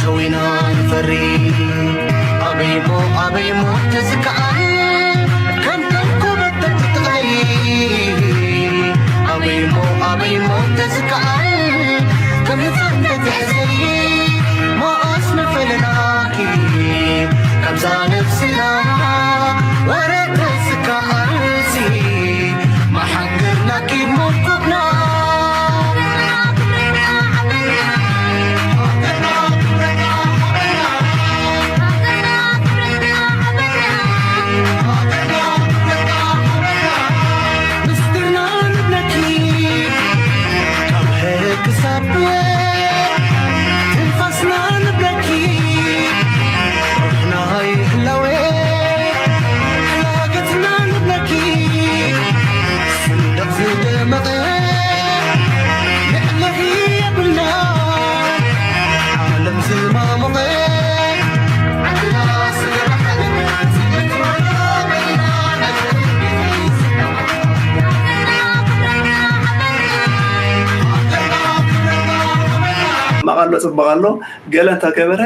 ጨዊና ንፈሪ ኣበይሞ ኣበይሞ ተዝከኣል ከም ተንኮበተት ትጥቕለይ ኣበይሞ ኣበይሞ ተዝከኣል ከም ህፃን ተትሕዘኒ መኣስ መፈለናኪ ካብዛ ነፍስና ወረ ተዝከኣልሲ መሓንገርናኪ ሞኮብና ማቕ ኣሎ፣ ፅቡቕ ኣሎ፣ ገለ እንተገበረ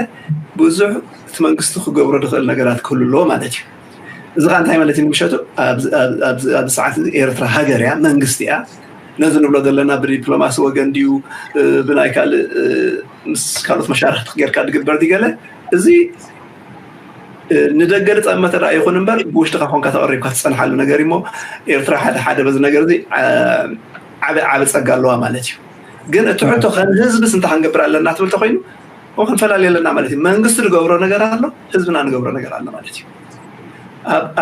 ብዙሕ እቲ መንግስቲ ክገብሮ ዝኽእል ነገራት ክህሉ ኣለዎ ማለት እዩ። እዚ ኸዓ እንታይ ማለት እዩ? ንምሸቱ ኣብዚ ሰዓት እዚ ኤርትራ ሃገር እያ፣ መንግስቲ እያ። ነዚ ንብሎ ዘለና ብዲፕሎማሲ ወገን ድዩ ብናይ ካልእ ምስ ካልኦት መሻርክቲ ጌርካ ዝግበር ድዩ ገለ? እዚ ንደገ ዝጠመተ ደኣ ይኹን እምበር ብውሽጥኻ ኮንካ ተቐሪብካ ትጸንሓሉ ነገር እዩ። እሞ ኤርትራ ሓደ ሓደ በዚ ነገር እዚ ዓቢ ዓቢ ጸጋ ኣለዋ ማለት እዩ። ግን እቲ ሕቶ ከም ህዝብስ እንታይ ክንገብር ኣለና ትብል ተኾይኑ እሞ ክንፈላለ ኣለና ማለት እዩ። መንግስቲ ዝገብሮ ነገር ኣሎ፣ ህዝብና ንገብሮ ነገር ኣሎ ማለት እዩ።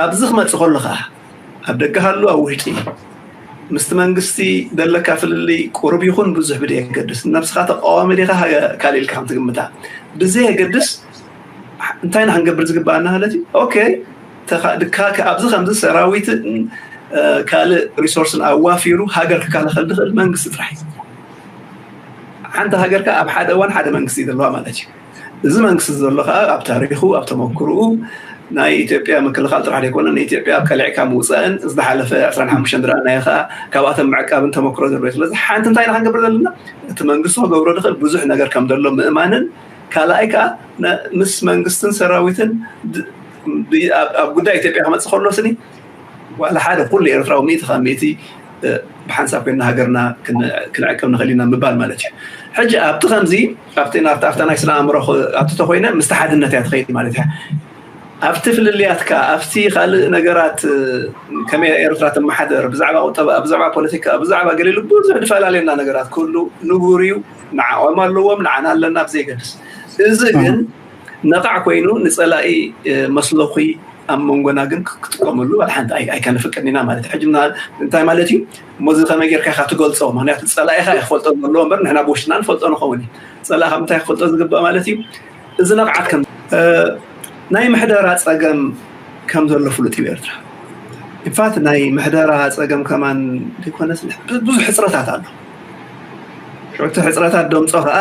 ኣብዚ ክመጽእ ከሎ ከዓ ኣብ ደገ ሃሉ ኣብ ውሽጢ ምስቲ መንግስቲ ዘለካ ፍልልይ ቁሩብ ይኹን ብዙሕ ብደየገድስ፣ ነብስኻ ተቃዋሚ ዲኻ ካልእ ኢልካ ከም ትግምታ ብዘየገድስ እንታይ ኢና ክንገብር ዝግበኣና ማለት እዩ። ኦኬ፣ ድካ ኣብዚ ከምዚ ሰራዊትን ካልእ ሪሶርስን ኣዋፊሩ ሃገር ክከላኸል ዝኽእል መንግስቲ ጥራሕ እዩ። ሓንቲ ሃገር ከ ኣብ ሓደ እዋን ሓደ መንግስቲ እዩ ዘለዋ ማለት እዩ። እዚ መንግስቲ ዘሎ ከዓ ኣብ ታሪኹ ኣብ ተመክርኡ ናይ ኢትዮጵያ ምክልኻል ጥራሕ ዘይኮነ ንኢትዮጵያ ኣብ ከሊዕካ ምውፃእን ዝሓለፈ ዕስራን ሓሙሽተን ዝረኣናዮ ከዓ ካብኣቶም ምዕቃብን ተመክሮ ዘለዎ እዩ። ስለዚ ሓንቲ እንታይ ኢና ክንገብር ዘለና? እቲ መንግስቲ ክገብሮ ዝኽእል ብዙሕ ነገር ከም ዘሎ ምእማንን ካልኣይ ከዓ ምስ መንግስትን ሰራዊትን ኣብ ጉዳይ ኢትዮጵያ ክመፅእ ከሎ ስኒ ዋላ ሓደ ኩሉ ኤርትራዊ ሚእቲ ካብ ሚእቲ ብሓንሳብ ኮይና ሃገርና ክንዕቅብ ንኽእል ኢና ምባል ማለት እዩ። ሕጂ ኣብቲ ከምዚ ኣብቲ ናብቲ ኣብታ ናይ ስነ ኣእምሮ ኣብቲ ተኮይነ ምስቲ ሓድነት እያ ትኸይድ ማለት እያ። ኣብቲ ፍልልያትካ ኣብቲ ካልእ ነገራት ከመይ ኤርትራ ትመሓደር ብዛዕባ ቁጠባ ብዛዕባ ፖለቲካ ብዛዕባ ገሊሉ ብዙሕ ዝፈላለየና ነገራት ክህሉ ንቡር እዩ። ንዓኦም ኣለዎም ንዓና ኣለና ብዘይገድስ እዚ ግን ነቓዕ ኮይኑ ንጸላኢ መስለኹ ኣብ መንጎና ግን ክጥቀመሉ ዋላ ሓንቲ ኣይከነፍቅድን ኢና ማለት እዩ። ሕጂ እንታይ ማለት እዩ እሞ እዚ ከመይ ጌርካ ኢኻ ትገልጾ? ምክንያቱ ጸላኢኻ እዩ ክፈልጦ ዘለዎ እምበር ንሕና ብውሽጥና ንፈልጦ ንኸውን እዩ። ጸላኢኻ ምንታይ ክፈልጦ ዝግባእ ማለት እዩ እዚ ነቕዓት ከም ናይ ምሕደራ ጸገም ከም ዘሎ ፍሉጥ እዩ ኤርትራ። ኢንፋት ናይ ምሕደራ ጸገም ከማን ዘይኮነስ ብዙሕ ሕጽረታት ኣሎ። ሽዑ እቲ ሕፅረታት ደምፆ ከዓ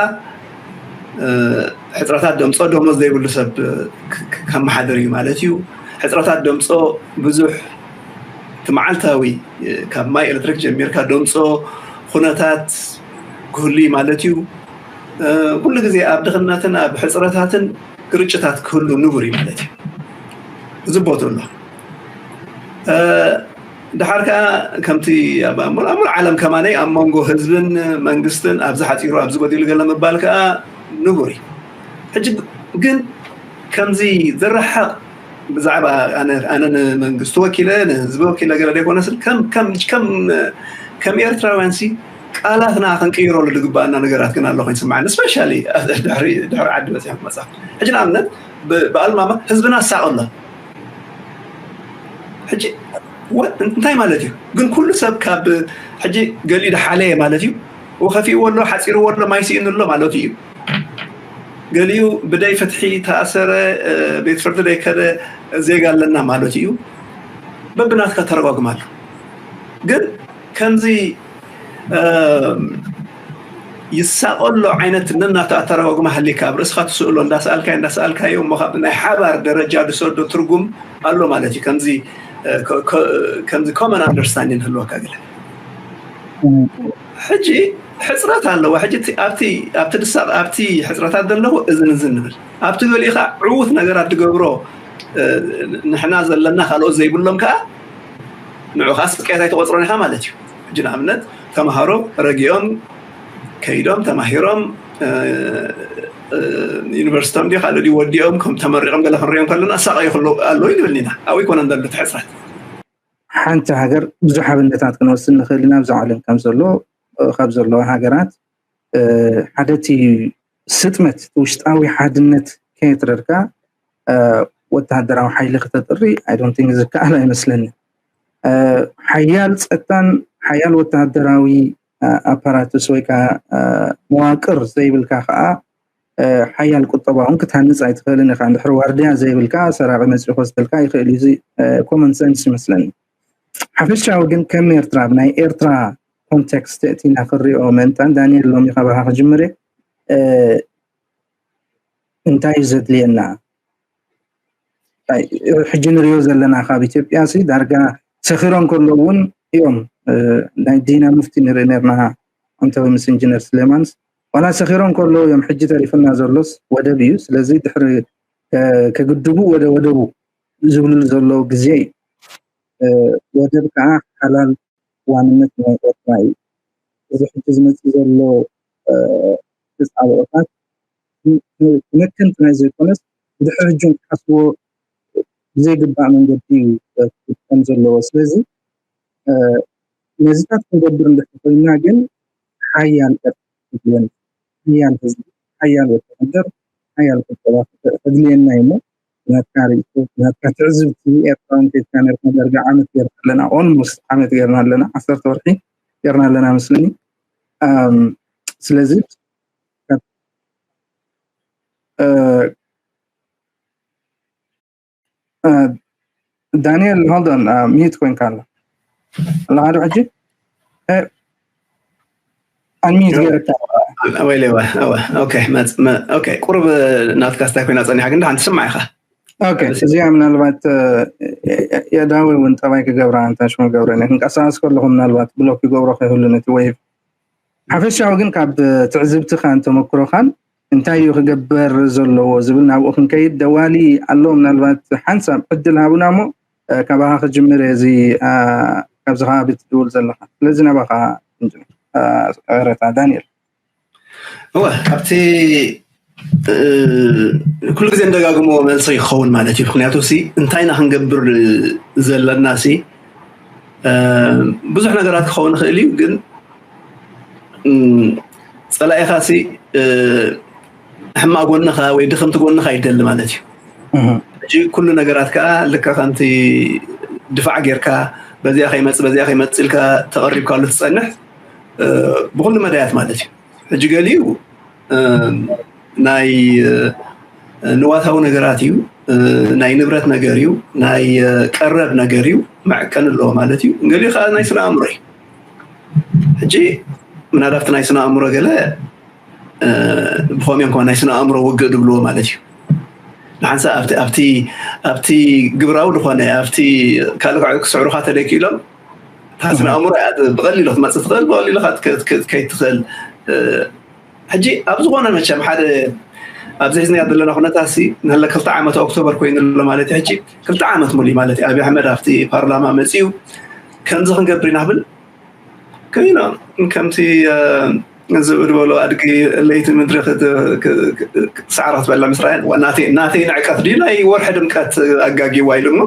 ሕፅረታት ደምፆ ደሞዝ ዘይብሉ ሰብ ከመሓድር እዩ ማለት እዩ። ሕፅረታት ደምፆ ብዙሕ እቲ መዓልታዊ ካብ ማይ ኤሌክትሪክ ጀሚርካ ደምፆ ኩነታት ክህሉ እዩ ማለት እዩ። ኩሉ ግዜ ኣብ ድኽነትን ኣብ ሕፅረታትን ግርጭታት ክህሉ ንቡር እዩ ማለት እዩ። ዝቦቱ ኣሎ ድሓር ከዓ ከምቲ ኣብ ሙሉእ ዓለም ከማነይ ኣብ መንጎ ህዝብን መንግስትን ኣብዚ ሓፂሩ ኣብዚ ጎዲሉ ገለ ምባል ከዓ ንቡር እዩ። ሕጂ ግን ከምዚ ዝረሓቕ ብዛዕባ ኣነ ንመንግስቲ ወኪለ ንህዝቢ ወኪለ ገለ ዘይኮነስ ከም ኤርትራውያን ሲ ቃላትና ክንቅይረሉ ዝግባኣና ነገራት ግን ኣሎ ኮይኑ ስምዓኒ ስፔሻሊ ድሕሪ ዓዲ በፂሖም ክመፃ ሕጂ ንኣብነት ብኣልማማ ህዝብና ሳቕ ኣሎ ሕጂ እንታይ ማለት እዩ ግን ኩሉ ሰብ ካብ ሕጂ ገሊኡ ድሓለየ ማለት እዩ ወኸፊእዎ ኣሎ ሓፂርዎ ኣሎ ማይ ስኢኑ ኣሎ ማለቱ እዩ ገሊኡ ብደይ ፍትሒ ተኣሰረ ቤት ፍርዲ ደይከደ ዜጋ ኣለና ማለት እዩ በብናትካ ተረጓጉም ኣሎ ግን ከምዚ ይሳቐሎ ዓይነት ነናቱ ኣተረጓጉማ ሃሊካ ኣብ ርእስኻ ትስእሎ እንዳሰኣልካዮ እንዳሰኣልካዮ እሞ ካብ ናይ ሓባር ደረጃ ዝሰዶ ትርጉም ኣሎ ማለት እዩ ከምዚ ከምዚ common understanding ህልወካ ገለ ሕጂ ሕፅረት ኣለዎ። ሕጂ ኣብቲ ኣብቲ ድሳቕ ኣብቲ ሕፅረታት ዘለኹ እዝን እዝን ንብል፣ ኣብቲ ገሊኡ ከዓ ዕዉት ነገራት ዝገብሮ ንሕና ዘለና ካልኦት ዘይብሎም ከዓ ንዑ ከዓ ስቅያት ኣይተቆፅሮን ኢኻ ማለት እዩ። ሕጂ ንኣብነት ተምሃሮ ረጊኦም ከይዶም ተማሂሮም ዩኒቨርሲቶም ዲ ካልእ ዲ ወዲኦም ከም ተመሪቆም ገለ ክንሪኦም ከለና ሳቀ ይክሎ ኣለዉ ይንብል ኢና። ኣብኡ ይኮነን ዘሎ እቲ ሕፅረት። ሓንቲ ሃገር ብዙሕ ኣብነታት ክንወስድ ንኽእል ኢና። ኣብዚ ዓለም ከም ዘሎ ካብ ዘለዋ ሃገራት ሓደ እቲ ስጥመት ውሽጣዊ ሓድነት ከየጥረርካ ወተሃደራዊ ሓይሊ ክተጥሪ I don't think ዝከኣል ኣይመስለኒ። ሓያል ፀጥታን ሓያል ወተሃደራዊ ኣፓራትስ ወይ ከዓ መዋቅር ዘይብልካ ከዓ ሓያል ቁጠባ እውን ክትሃንፅ ኣይትኽእልን ኢኻ። እንድሕር ዋርድያ ዘይብልካ ሰራቂ መፂኡ ክወስደልካ ይኽእል እዩ። እዚ ኮመን ሰንስ ይመስለኒ። ሓፈሻዊ ግን ከም ኤርትራ ብናይ ኤርትራ ኮንቴክስት እቲ ናክሪኦ ምእንታን ዳንኤል ሎሚ ካባኻ ክጅምር እየ። እንታይ እዩ ዘድልየና? ሕጂ ንሪኦ ዘለና ካብ ኢትዮጵያ ሲ ዳርጋ ሰኺሮም ከለዉ እውን እዮም። ናይ ዲና ሙፍቲ ንርኢ ነርና፣ ኣንተ ወይ ምስ ኢንጂነር ስሌማንስ ዋላ ሰኺሮም ከለዉ እዮም። ሕጂ ተሪፍና ዘሎስ ወደብ እዩ። ስለዚ ድሕሪ ከግድቡ ወደ ወደቡ ዝብልሉ ዘለዉ ግዜ እዩ። ወደብ ከዓ ሓላል ዋንነት ናይ ኤርትራ እዩ። እዚ ሕጂ ዝመፅእ ዘሎ ተፃብኦታት ክመክን ጥራይ ዘይኮነስ ብድሕሪ ሕጂ ክሓስቦ ብዘይግባእ መንገዲ እዩ ከም ዘለዎ። ስለዚ ነዚታት ክንገብር እንድሕር ኮይና ግን ሓያል ኤርትራ ሓያል ህዝቢ፣ ሓያል ወተሃደር፣ ሓያል ቁጠባ ከድልየና እዩ። እሞ ናትካ ርእይቶ፣ ናትካ ትዕዝብቲ፣ ኤርትራውን ከይድካ ነርካ ዳርጋ ዓመት ጌርና ኣለና፣ ኦልሞስት ዓመት ጌርና ኣለና፣ ዓሰርተ ወርሒ ጌርና ኣለና መስለኒ። ስለዚ ዳንኤል hold on ሚዩት ኮይንካ ኣሎ ኣለካ ዶ ሕጂ? ኣንሚዩት ገይረካ። ወይለ ኦኬ፣ ቁሩብ ናትካ ስታይ ኮይና ፀኒሓ፣ ግን ሓንቲ ስማዕ ኢኻ። ኦኬ፣ እዚኣ ምናልባት የዳዊ እውን ጠባይ ክገብራ እንታ ሽሙ ገብረ ክንቀሳቀስ ከለኹ ምናልባት ብሎክ ይገብሮ ከይህሉ ነቲ ወይቭ ሓፈሻዊ ግን ካብ ትዕዝብትኻን ተመክሮኻን እንታይ እዩ ክገበር ዘለዎ ዝብል ናብኡ ክንከይድ ደዋሊ ኣሎ። ምናልባት ሓንሳብ ዕድል ሃቡና እሞ ካባኻ ክጅምር እዚ ካብዚ ከባቢ ትድውል ዘለኻ። ስለዚ ናባኻ ረታ ዳንኤል። እወ፣ ካብቲ ኩሉ ግዜ ንደጋግሞ መልሲ ይኸውን ማለት እዩ። ምክንያቱ ሲ እንታይ ኢና ክንገብር ዘለና ሲ ብዙሕ ነገራት ክኸውን ይኽእል እዩ፣ ግን ፀላኢኻ ሲ ሕማቅ ጎንኻ ወይ ድኽምቲ ጎንኻ ይደሊ ማለት እዩ። ሕጂ ኩሉ ነገራት ከዓ ልካ ከምቲ ድፋዕ ጌርካ በዚኣ ከይመፅ በዚኣ ከይመፅ ኢልካ ተቐሪብካሉ ትፀንሕ ብኩሉ መዳያት ማለት እዩ። ሕጂ ገሊኡ ናይ ንዋታዊ ነገራት እዩ፣ ናይ ንብረት ነገር እዩ፣ ናይ ቀረብ ነገር እዩ፣ መዐቀኒ ኣለዎ ማለት እዩ። ገሊኡ ከዓ ናይ ስነ ኣእምሮ እዩ። ሕጂ ምናልባት ናይ ስነ ኣእምሮ ገለ ብኸምኦም ከ ናይ ስነ ኣእምሮ ውግእ ድብልዎ ማለት እዩ። ንሓንሳ ኣብቲ ግብራዊ ዝኾነ ኣብቲ ካልእ ክስዕሩኻ ተደኪሎም እታ ስነ ኣእምሮ እያ ብቐሊሉ ክትመፅእ ትኽእል፣ ብቐሊሉ ከይትኽእል። ሕጂ ኣብ ዝኾነ መቸም ሓደ ኣብዚ ሒዝናዮ ዘለና ኩነታት ሲ ንለ ክልተ ዓመት ኦክቶበር ኮይኑ ኣሎ ማለት እዩ። ሕጂ ክልተ ዓመት ሙሉ ማለት እዩ ኣብይ ኣሕመድ ኣብቲ ፓርላማ መፅኡ ከምዚ ክንገብር ኢና ክብል ከይኖ ከምቲ ዝብድ በሎ ኣድጊ ለይቲ ምድሪ ሳዕራ ክትበልዕ ምስ ረኣየን ናተይ ንዕቀት ድዩ ናይ ወርሒ ድምቀት ኣጋጊዋ ኢሉ እሞ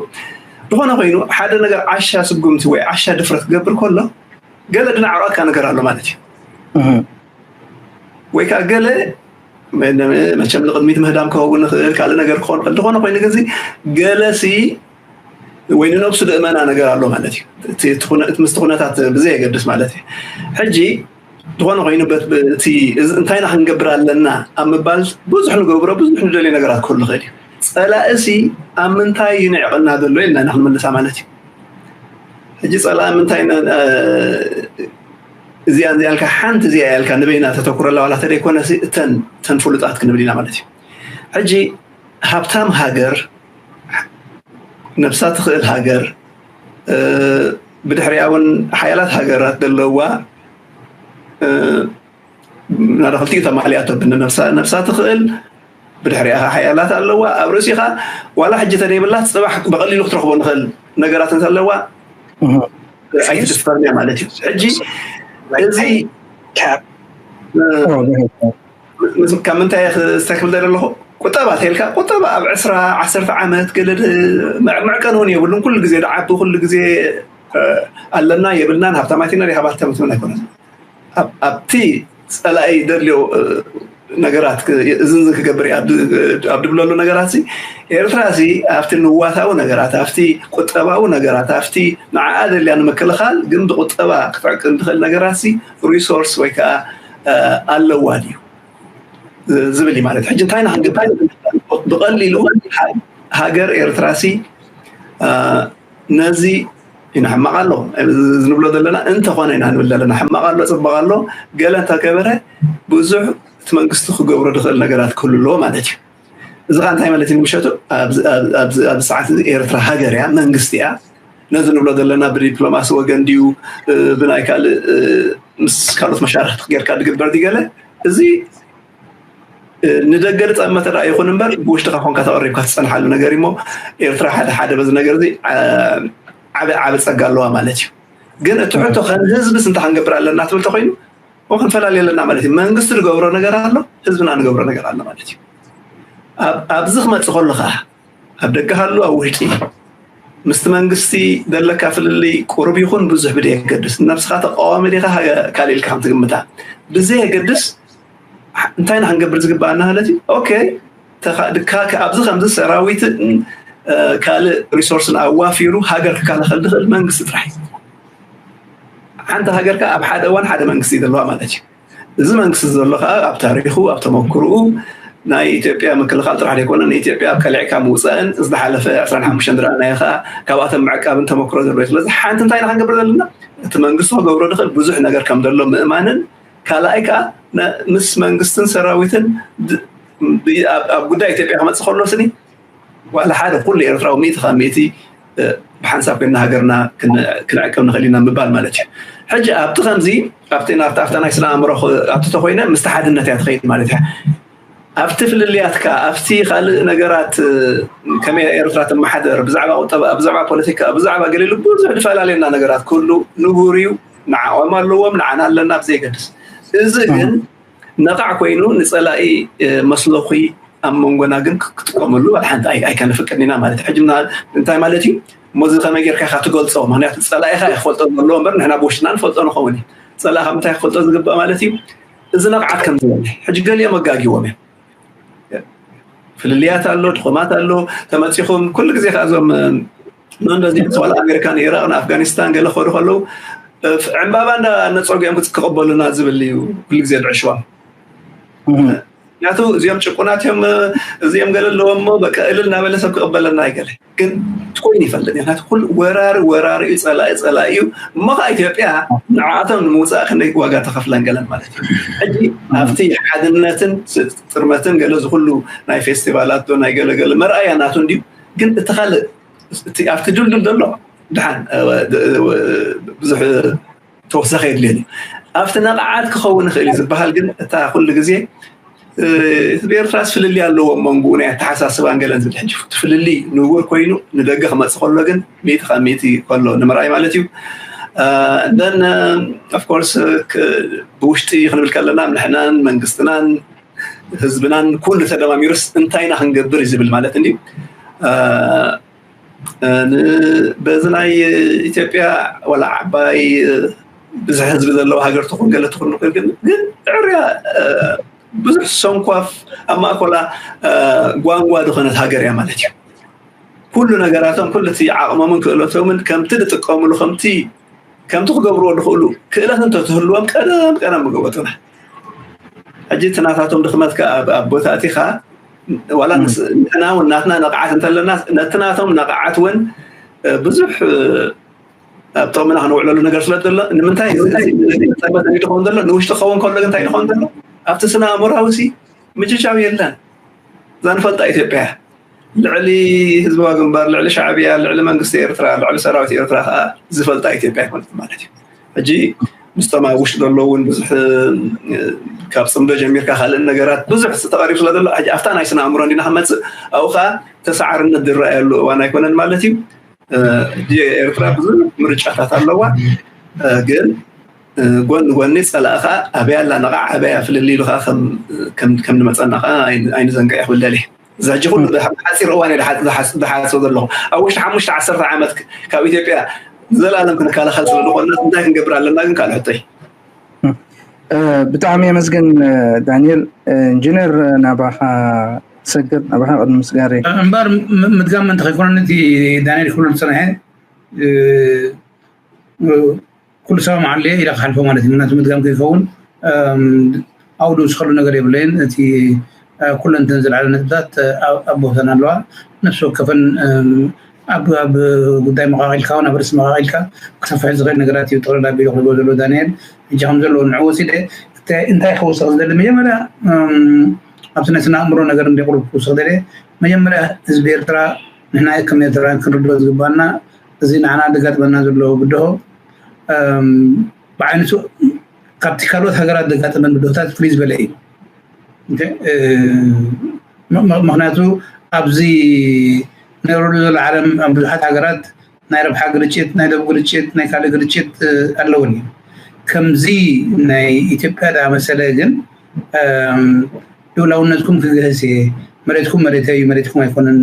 ዝኾነ ኮይኑ ሓደ ነገር ዓሻ ስጉምቲ ወይ ዓሻ ድፍረት ክገብር ከሎ ገለ ድናዕቐካ ነገር ኣሎ ማለት እዩ። ወይ ከዓ ገለ መቸም ንቅድሚት ምህዳም ክኸውን ይኽእል፣ ካልእ ነገር ክኸውን ይኽእል። ዝኾነ ኮይኑ ግን ገለሲ ወይ ንነብሱ ድእመና ነገር ኣሎ ማለት እዩ። ምስቲ ኩነታት ብዘየገድስ ማለት እዩ። ሕጂ ዝኾነ ኮይኑ እንታይ ኢና ክንገብር ኣለና ኣብ ምባል ብዙሕ ንገብሮ ብዙሕ ንደልዮ ነገራት ክህሉ ይኽእል እዩ። ፀላእሲ ኣብ ምንታይ እዩ ንዕቕና ዘሎ ኢልና ኢና ክንምልሳ ማለት እዩ። ሕጂ ፀላእ ምንታይ እዚኣ እዚኣ ኢልካ ሓንቲ እዚኣ ኢልካ ንበይና ተተኩረላ ዋላ ተደይኮነ እተን ፍሉጣት ክንብል ኢና ማለት እዩ። ሕጂ ሃብታም ሃገር ነብሳ ትኽእል ሃገር ብድሕሪኣ እውን ሓያላት ሃገራት ዘለዋ ናዳ ክልቲኡ ተማሊኣቶ ብነብሳ ነብሳ ትኽእል ብድሕሪኣ ሓያላት ኣለዋ ኣብ ርእሲኻ ዋላ ሕጂ ተደይብላ ፅባሕ ብቐሊሉ ክትረኽቦ ንኽእል ነገራት እንተለዋ ኣይትድፈርንያ ማለት እዩ። ሕጂ እዚ ካብ ምንታይ ክስተክብል ዘለኹ ቁጠባ ተልካ ቁጠባ ኣብ ዕስራ ዓሰርተ ዓመት ገለ መዕቀን እውን የብሉን። ኩሉ ግዜ ደዓቢ ኩሉ ግዜ ኣለና የብልናን ሃብታማት ኢና ሃባተምት እውን ኣይኮነን። ኣብቲ ፀላኢ ደልዮ ነገራት እዝን ክገብር ኣብ ድብለሉ ነገራት ኤርትራ ሲ ኣብቲ ንዋታዊ ነገራት ኣብቲ ቁጠባዊ ነገራት ኣብቲ ንዓኣ ደልያ ንምክልኻል ግን ብቁጠባ ክትዕቅን ትኽእል ነገራት ሲ ሪሶርስ ወይ ከዓ ኣለዋ ድዩ ዝብል እዩ ማለት ሕጂ እንታይ ንክንገብር ብቀሊሉ ሃገር ኤርትራ ሲ ነዚ ኢና ሕማቕ ኣሎ ዝንብሎ ዘለና እንተኾነ ኢና ንብል ዘለና ሕማቕ ኣሎ ፅባቕ ኣሎ ገለ እንተገበረ ብዙሕ እቲ መንግስቲ ክገብሮ ዝኽእል ነገራት ክህሉ ኣለዎ ማለት እዩ። እዚ ከዓ እንታይ ማለት እዩ ንምሸቱ ኣብዚ ሰዓት እዚ ኤርትራ ሃገር እያ መንግስቲ እያ ነዚ ንብሎ ዘለና ብዲፕሎማሲ ወገን ድዩ ብናይ ካልእ ምስ ካልኦት መሻርክቲ ጌርካ ዝግበር ድገለ እዚ ንደገ ዝጠመተ ደኣ ይኹን እምበር ብውሽጥኻ ኮንካ ተቐሪብካ ትፀንሓሉ ነገር እሞ ኤርትራ ሓደ ሓደ በዚ ነገር እዚ ዓበ ዓበ ፀጋ ኣለዋ ማለት እዩ። ግን እቲ ሕቶ ከም ህዝብስ እንታይ ክንገብር ኣለና ትብል ተኮይኑ ክንፈላለ ኣለና ማለት እዩ። መንግስቲ ዝገብሮ ነገር ኣሎ፣ ህዝብና ንገብሮ ነገር ኣሎ ማለት እዩ። ኣብዚ ክመፅእ ከሎ ከዓ ኣብ ደገ ሃሉ ኣብ ውሽጢ ምስቲ መንግስቲ ዘለካ ፍልልይ ቁሩብ ይኹን ብዙሕ ብደየገድስ ነብስኻ ተቃዋሚ ዲኻ ካልእ ኢልካ ከም ትግምታ ብዘየገድስ እንታይ ኢና ክንገብር ዝግባኣና ማለት እዩ። ኦኬ ኣብዚ ከምዚ ሰራዊት ካልእ ሪሶርስን ኣዋፊሩ ሃገር ክከላኸል ዝኽእል መንግስቲ ጥራሕ እዩ። ሓንቲ ሃገር ከ ኣብ ሓደ እዋን ሓደ መንግስቲ እዩ ዘለዋ ማለት እዩ። እዚ መንግስቲ ዘሎ ከዓ ኣብ ታሪኹ ኣብ ተመክርኡ ናይ ኢትዮጵያ ምክልኻል ጥራሕ ዘይኮነ ንኢትዮጵያ ኣብ ቀሊዕካ ምውፃእን ዝሓለፈ ዕስራን ሓሙሽተን ዝረኣናዮ ከዓ ካብኣቶም ምዕቃብን ተመክሮ ዘለዎ እዩ። ስለዚ ሓንቲ እንታይ ኢና ክንገብር ዘለና እቲ መንግስቲ ክገብሮ ዝኽእል ብዙሕ ነገር ከም ዘሎ ምእማንን ካልኣይ ከዓ ምስ መንግስትን ሰራዊትን ኣብ ጉዳይ ኢትዮጵያ ክመፅእ ከሎ ስኒ ዋላ ሓደ ኩሉ ኤርትራዊ ሚእቲ ካብ ሚእቲ ብሓንሳብ ኮይና ሃገርና ክንዕቅብ ንኽእል ኢና ምባል ማለት እዩ። ሕጂ ኣብቲ ከምዚ ኣብቲ ናብቲ ኣብታ ናይ ስነ ኣእምሮ ኣብቲ ተኮይነ ምስቲ ሓድነት እያ ትኸይድ ማለት እያ። ኣብቲ ፍልልያትካ ኣብቲ ካልእ ነገራት ከመይ ኤርትራ ትመሓደር ብዛዕባ ቁጠባ ብዛዕባ ፖለቲካ ብዛዕባ ገሊሉ ብዙሕ ዝፈላለየና ነገራት ክህሉ ንቡር እዩ። ንዓኦም ኣለዎም ንዓና ኣለና ብዘይገድስ እዚ ግን ነቓዕ ኮይኑ ንፀላኢ መስለኹ ኣብ መንጎና ግን ክትጥቀመሉ ሓንቲ ኣይከነፍቅድን ኢና ማለት እዩ። ሕጂ እንታይ ማለት እዩ? እሞ እዚ ከመይ ጌርካ ኢኻ ትገልፆ? ምክንያቱ ፀላኢኻ ይፈልጦ ዘለዎ እምበር ንሕና ብውሽጥና ንፈልጦ ንኸውን እዩ። ፀላኢኻ ምንታይ ክፈልጦ ዝግባእ ማለት እዩ? እዚ ነቕዓት ከም ዝበለ ሕጂ ገሊኦም ኣጋጊዎም እዮም። ፍልልያት ኣሎ፣ ድኹማት ኣሎ። ተመፂኹም ኩሉ ግዜ ከ እዞም መንዶ እዚኦም ዋላ ኣሜሪካ ንኢራቅ ንኣፍጋኒስታን ገለ ክኸዱ ከለዉ ዕምባባ እንዳ ነፀጉ እዮም ክቅበሉና ዝብል እዩ ኩሉ ግዜ ዝዕሽዋ። ምክንያቱ እዚኦም ጭቁናት እዮም እዚኦም ገለ ኣለዎም እሞ በቃ እልል እናበለ ሰብ ክቅበለና ኣይገለ ግን ትኮይኑ ይፈልጥ ምክንያቱ ኩሉ ወራሪ ወራሪ እዩ ፀላኢ ፀላኢ እዩ እሞ ከዓ ኢትዮጵያ ንዓቶም ንምውፃእ ክንደይ ዋጋ ተኸፍለን ገለን ማለት እዩ። ሕጂ ኣብቲ ሓድነትን ጥርመትን ገለ ዝኩሉ ናይ ፌስቲቫላት ዶ ናይ ገለገለ መርኣያ ናቱ እንድዩ ግን እቲ ካልእ ኣብቲ ድልድል ዘሎ ድሓን ብዙሕ ተወሳኺ የድልየን እዩ። ኣብቲ ነቕዓት ክኸውን ይኽእል እዩ ዝበሃል ግን እታ ኩሉ ግዜ ህዝቢ ኤርትራስ ፍልልይ ኣለዎ መንጉኡ ናይ ኣተሓሳስባን ገለን ዝብል ሕጂ ፍልልይ ንውር ኮይኑ ንደገ ክመፅእ ከሎ ግን ሚእቲ ካብ ሚእቲ ከሎ ንምርኣይ ማለት እዩ። እንደን ኦፍኮርስ ብውሽጢ ክንብል ከለና ንሕናን መንግስትናን ህዝብናን ኩሉ ተደማሚሩስ እንታይ ኢና ክንገብር እዩ ዝብል ማለት እንድዩ። በዚ ናይ ኢትዮጵያ ዋላ ዓባይ ብዙሕ ህዝቢ ዘለዋ ሃገር ትኹን ገለ ትኹን ንኽእል ግን ግን ዕርያ ብዙሕ ሰንኳፍ ኣብ ማእኮላ ጓንጓ ዝኾነት ሃገር እያ ማለት እዩ። ኩሉ ነገራቶም ኩሉ እቲ ዓቕሞምን ክእለቶምን ከምቲ ዝጥቀምሉ ከምቲ ከምቲ ክገብርዎ ዝኽእሉ ክእለት እንተትህልዎም ቀደም ቀደም ምገበጡና። ሕጂ እቲ ናታቶም ድኽመት ከኣ ኣብ ቦታ ኣቲኻ ዋላ ንሕና እውን ናትና ነቕዓት እንተለና ነቲ ናቶም ነቕዓት እውን ብዙሕ ኣብ ጥቕምና ክንውዕለሉ ነገር ስለ ዘሎ ንምንታይ ጸመት ክኸውን ዘሎ ንውሽጢ ክኸውን ከሎ እንታይ ክኸውን ዘሎ ኣብቲ ስነ ኣእምሮዊ ሲ ምጅጃው የለን። እዛ ንፈልጣ ኢትዮጵያ ልዕሊ ህዝባዊ ግንባር ልዕሊ ሻዕብያ ልዕሊ መንግስቲ ኤርትራ ልዕሊ ሰራዊት ኤርትራ ከዓ ዝፈልጣ ኢትዮጵያ ይፈልጥ ማለት እዩ። ሕጂ ምስቶም ኣብ ውሽጢ ዘለዉ እውን ብዙሕ ካብ ፅምዶ ጀሚርካ ካልእ ነገራት ብዙሕ ተቐሪቡ ስለ ዘሎ ኣብታ ናይ ስነ ኣእምሮ እንዲና ክመፅእ ኣብኡ ከዓ ተሳዓርነት ዝረኣየሉ እዋን ኣይኮነን ማለት እዩ። ሕጂ ኤርትራ ብዙሕ ምርጫታት ኣለዋ፣ ግን ጎን ጎኒ ፀላእኻ ኣበይ ኣላ ነቓዕ ኣበይ ፍልል ኢሉ ከዓ ከም ንመፀና ከዓ ኣይንዘንቀ ክብል ደልየ። እዚ ሕጂ ኩሉ ብሓፂር እዋን ዝሓስብ ዘለኹ ኣብ ውሽጢ ሓሙሽተ ዓሰርተ ዓመት ካብ ኢትዮጵያ ዘላለም ክንከላኸል ስለ ዝኾንና እንታይ ክንገብር ኣለና ግን ካልእ ሕቶይ። ብጣዕሚ የመስግን ዳንኤል። ኢንጂነር ናባኻ ሰግር ናባኻ ቅድሚ ምስጋር እምበር ምድጋም እንተ ከይኮነ ነቲ ዳንኤል ክብሎ ዝፀንሐ ኩሉ ሰባ መዓለ ኢለ ክሓልፎ ማለት እዩ። ምክንያቱ ምድጋም ከይከውን ኣብኡ ዝኸሉ ነገር የብለይን። እቲ ኩለንተን ዝለዓለ ነጥብታት ኣብ ቦታን ኣለዋ። ነፍሲ ወከፈን ኣብ ጉዳይ መቃቂልካ እውን ኣብ ርእሲ መቃቂልካ ክሰፍሕ ዝኽእል ነገራት እዩ ጠቕለል ኣቢሉ ክብሎ ዘሎ ዳንኤል። ሕጂ ከም ዘለዎ ንዕኡ ወሲደ እንታይ ክውስኽ ዝደሊ መጀመርያ ኣብቲ ናይ ስነ ኣእምሮ ነገር እንደ ቁሩብ ክውስኽ ደለ መጀመርያ ህዝቢ ኤርትራ ንሕና ከም ኤርትራውያን ክንርድኦ ዝግባና እዚ ንዓና ዘጋጥመና ዘሎ ብድሆ ብዓይነቱ ካብቲ ካልኦት ሃገራት ዘጋጠመን ብድሆታት ፍልይ ዝበለ እዩ። ምክንያቱ ኣብዚ ነብረሉ ዘሎ ዓለም ኣብ ብዙሓት ሃገራት ናይ ረብሓ ግርጭት፣ ናይ ደብ ግርጭት፣ ናይ ካልእ ግርጭት ኣለውን እዩ። ከምዚ ናይ ኢትዮጵያ ዝኣመሰለ ግን ልኡላውነትኩም ክግህስ እየ፣ መሬትኩም መሬተይ እዩ፣ መሬትኩም ኣይኮነን፣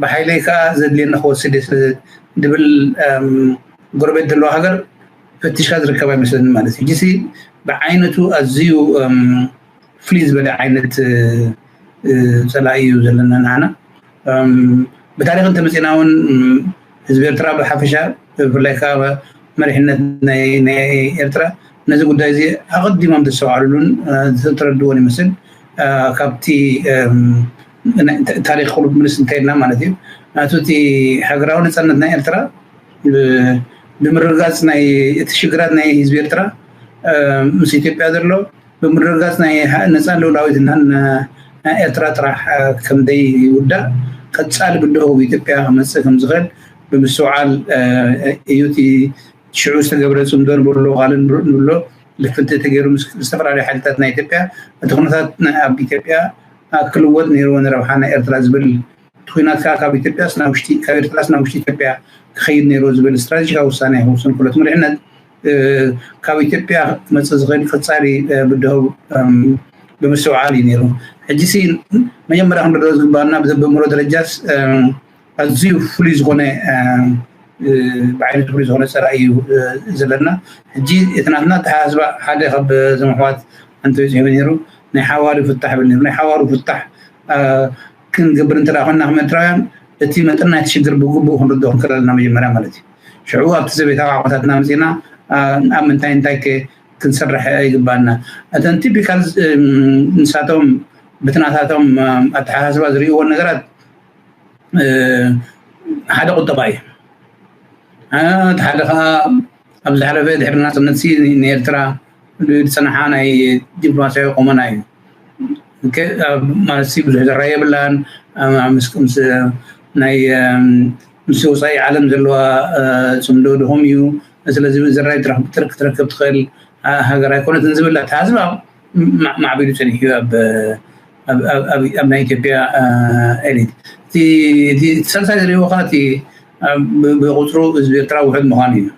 ብሓይለይ ከዓ ዘድልየኒ ክወስድ እየ ስለ ድብል ጎረቤት ዘለዎ ሃገር ፈቲሽካ ዝርከብ ኣይመስለኒ ማለት እዩ። ሕጂ ብዓይነቱ ኣዝዩ ፍልይ ዝበለ ዓይነት ፀላኢ እዩ ዘለና ንዓና። ብታሪክ እንተመፂና እውን ህዝቢ ኤርትራ ብሓፈሻ ብፍላይ ከዓ መሪሕነት ናይ ኤርትራ ነዚ ጉዳይ እዚ ኣቐዲሞም ዘስተውዓሉሉን ዝተረድዎን ይመስል። ካብቲ ታሪክ ክሉ ምልስ እንተይልና ማለት እዩ። ናቱ እቲ ሃገራዊ ነፃነት ናይ ኤርትራ ብምርግጋፅ ናይ እቲ ሽግራት ናይ ህዝቢ ኤርትራ ምስ ኢትዮጵያ ዘሎ ብምርግጋፅ ናይ ነፃን ልኡላዊትን ናይ ኤርትራ ጥራሕ ከምዘይ ይውዳእ ቀፃሊ ብድሆ ኢትዮጵያ ክመፅእ ከምዝኽእል ብምስትውዓል እዩ። እቲ ሽዑ ዝተገብረ ፅምዶ ንብሎ ቃልን ንብሎ ልፍንቲ ተገይሩ ምስ ዝተፈላለዩ ሓይልታት ናይ ኢትዮጵያ እቲ ኩነታት ኣብ ኢትዮጵያ ክልወጥ ነይርዎ ንረብሓ ናይ ኤርትራ ዝብል እቲ ኩናት ከዓ ካብ ኢትዮጵያ ስና ውሽጢ ካብ ኤርትራ ስና ውሽጢ ኢትዮጵያ ክኸይድ ነይርዎ ዝብል ስትራቴጂካዊ ውሳነ ክውስን ኩለት መሪሕነት ካብ ኢትዮጵያ ክመፅእ ዝኽእል ቀፃሊ ብድሆ ብምስትውዓል እዩ ነይሩ። ሕጂ ሲ መጀመርያ ክንረድኦ ዝግባና ብዘበምሮ ደረጃስ ኣዝዩ ፍሉይ ዝኾነ ብዓይነቱ ፍሉይ ዝኾነ ፀላኢ እዩ ዘለና። ሕጂ እቲ ናትና ኣተሓሳስባ ሓደ ካብ ዘምሕዋት ኣንተ ይፅሕበ ነይሩ ናይ ሓዋሩ ፍታሕ ብል ነይሩ ናይ ሓዋሩ ፍታሕ ክንገብር እንተ ኮይና ከም ኤርትራውያን እቲ መጠን ናይቲ ሽግር ብግቡእ ክንርድኦ ክንክእል ኣለና መጀመርያ ማለት እዩ። ሽዑ ኣብቲ ዘቤታዊ ዓቕምታትና መፂና ኣብ ምንታይ እንታይ ክንሰርሕ ይግባና። እተን ቲፒካል ንሳቶም ብትናታቶም ኣተሓሳስባ ዝርእይዎ ነገራት ሓደ ቁጠባ እዩ። እቲ ሓደ ከዓ ኣብ ዝሓለፈ ድሕሪ ናፅነት ንኤርትራ ዝፀናሓ ናይ ዲፕሎማሲያዊ ቆመና እዩ። ማለት ብዙሕ ዘራይ የብላን ናይ ምስ ወፃኢ ዓለም ዘለዋ ፅምዶ ድኹም እዩ። ስለዚ ዘራይ ክትረክብ ትኽእል ሃገር ኣይኮነትን ዝብል ኣተሓስባ ማዕቢሉ ፀኒሑ እዩ ኣብ ናይ ኢትዮጵያ ኤሊት። እቲ ሳልሳይ ዝሪእዎ ከዓ እቲ ብቁፅሩ ህዝቢ ኤርትራ ውሑድ ምዃኑ እዩ።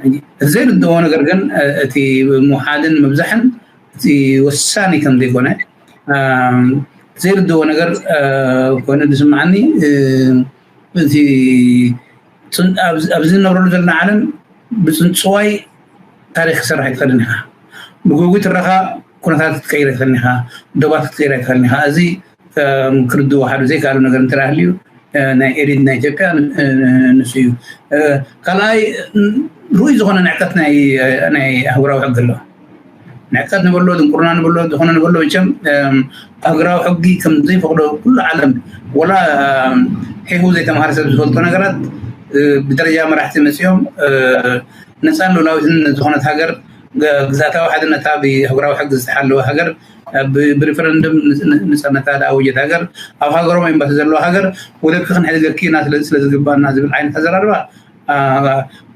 እቲ ዘይርድዎ ነገር ግን እቲ ምውሓድን ምብዛሕን እቲ ወሳኒ ከም ዘይኮነ ዘይርድዎ ነገር ኮይኑ ዝስምዓኒ እቲ ኣብዚ ንነብረሉ ዘለና ዓለም ብፅንፅዋይ ታሪክ ክሰርሕ ኣይትኽእልን ኢኻ። ብጉጉይ ትረኻ ኩነታት ክትቀይር ኣይትኽእልን ኢኻ። ዶባት ክትቀይር ኣይትኽእልን ኢኻ። እዚ ክርድዎ ሓደ ዘይከኣሉ ነገር እንተ ሃልዩ ናይ ኤሊት ናይ ኢትዮጵያ ንሱ እዩ። ካልኣይ ርኡይ ዝኾነ ንዕቀት ናይ ኣህጉራዊ ሕጊ ኣሎ። ንዕቀት ንበሎ ድንቁርና ንበሎ ዝኾነ ንበሎ መቸም ሃገራዊ ሕጊ ከም ዘይፈቅዶ ኩሉ ዓለም ወላ ሄሁ ዘይተማሃረ ሰብ ዝፈልጦ ነገራት ብደረጃ መራሕቲ መፅኦም ነፃን ሉላዊትን ዝኾነት ሃገር ግዛታዊ ሓድነታ ብሃገራዊ ሕጊ ዝተሓለወ ሃገር ብሪፈረንደም ንፀነታ ዳኣወጀት ሃገር ኣብ ሃገሮም ኤምባሲ ዘለዎ ሃገር ወደብኪ ክንሕልገኪ ኢና ስለዝግባና ዝብል ዓይነት ኣዘራርባ